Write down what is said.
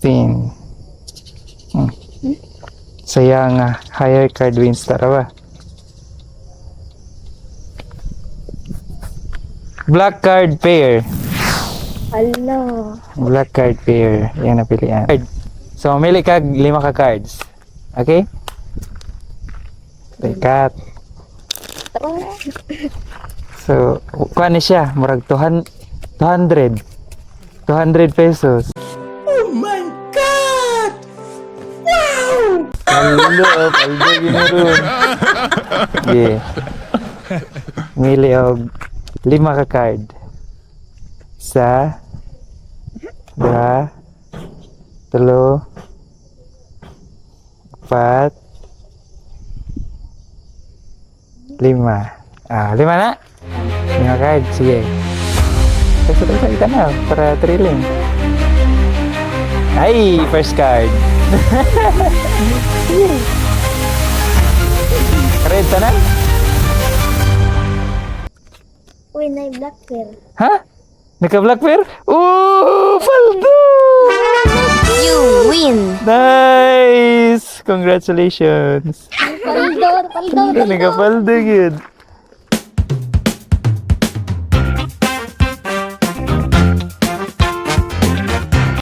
16. Saya nga higher card wins, tara ba? Black card pair. Ala. Black card pair. Yan napilian. Card. So, mamili kag lima ka cards. Okay? Rekat. So, kuha ni siya. Murag 200. 200. 200 pesos. Oh my God! Wow! Paldo, paldo ginuron. Yeah. Mili og lima ka card. Sa, duha, tulo, apat, lima. Ah, lima na? Lima card, sige. Kasi tayo na para thrilling. Ay, first card. Sige. Red ta na? Uy, na black pair. Ha? Naka-black pair? Ooh, paldo! You win! Nice! Congratulations! Paldo, paldo, Nagapaldo yun.